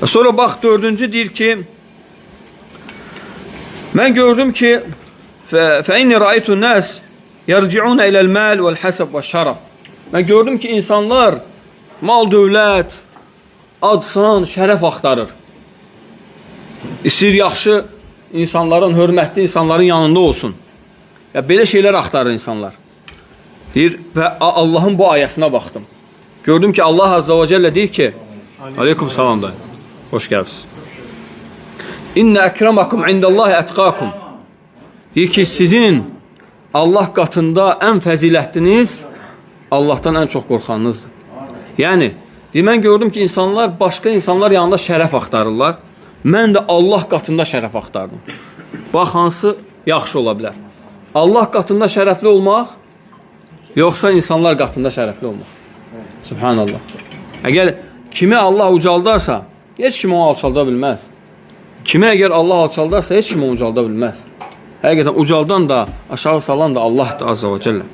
Və sonra bax dördüncü deyir ki, mən gördüm ki, fə inni ra'aytu nas yerci'un ila'l mal ve'l hasab ve'ş-şaraf. Mən gördüm ki, insanlar mal, dövlət, ad, san, şərəf axtarır. İstəyir yaxşı insanların, hörmətli insanların yanında olsun. Ya belə şeylər axtarır insanlar. Deyir və Allahın bu ayəsinə baxdım. Gördüm ki, Allah Azza və Cəllə deyir ki, Aleyküm salam dayı. Xoş gəlibsiz. İnne ekremakum indallahi etqakum. Deyir ki, sizin Allah qatında ən fəzilətliniz Allahdan ən çox qorxanınızdır. Yəni, deyir, mən gördüm ki, insanlar başqa insanlar yanında şərəf axtarırlar. Mən də Allah qatında şərəf axtardım. Bax, hansı yaxşı ola bilər. Allah qatında şərəfli olmaq, yoxsa insanlar qatında şərəfli olmaq. Subhanallah. Əgər kimi Allah ucaldarsa, heç kim onu alçalda bilməz. Kimi əgər Allah alçaldarsa, heç kim onu ucalda bilməz. Həqiqətən ucaldan da, aşağı salan da Allahdır azza və cəllə.